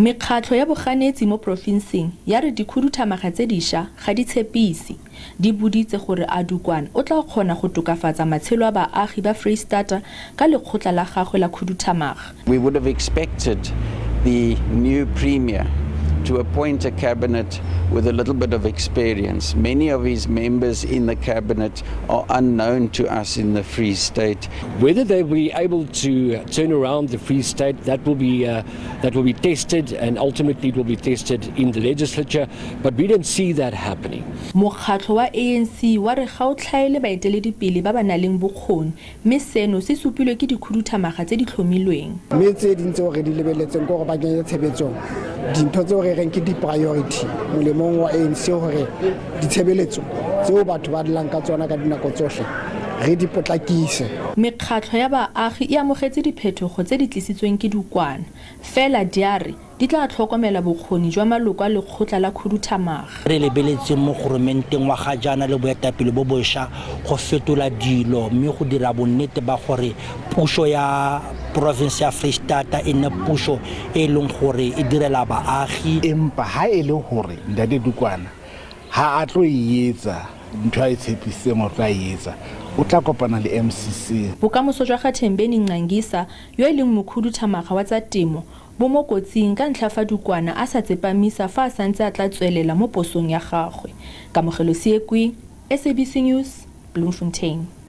Mekgatlho ya boganetsi mo porofenseng ya re dikhuduthamaga tse dišwa ga di tshepise. Di boditse gore a Dukwana o tla kgona go tokafatsa matshelo a baagi ba Freistata ka lekgotla la gagwe la khuduthamaga. We would have expected the new premier to appoint a cabinet with a little bit of experience. Many of his members in the cabinet are unknown to us in the Free State. Whether they will be able to turn around the Free State, that will be tested, and ultimately it will be tested in the legislature. But we don't see that happening. Mokgatlho wa ANC wa re ga o tlhaele baeteledipele ba ba nang le bokgoni, mme seno se supilwe ke dikhuduthamaga tse di tlhomilweng. Mme tse ding tseo re di lebeletseng ke gore ba kenye tshebetsong dintho tseo re reng ke di-priority molemong wa ANC, hore ditshebeletso tseo batho ba dulang ka tsona ka dinako tsohle re di potlakise. Mekgatlho ya baagi e amogetse diphetogo tse di tlisitsweng ke Dukwana, fela di a re di tla tlhokomela bokgoni jwa maloko a lekgotla la khuduthamaga. Re lebeletseng mo goromenteng wa ga jaana le boetapele bo bošwa go fetola dilo, mme go dira bonnete ba gore puso ya province ya Freistata e nne puso e leng gore e direla baagi. Empa ha e le hore ntate Dukwana ha a tlo e etsa ntho a e tshepisitseng hore tla e etsa, o tla kopana le MCC. Bokamoso jwa ga Thembeni Nxangisa, yo e leng mokhuduthamaga wa tsa temo, bo mo kotsing ka ntlha fa Dukwana a sa tsepamisa fa a santse a tla tswelela mo posong ya gagwe. Kamogelo Seekwi, SABC News, Bloemfontein.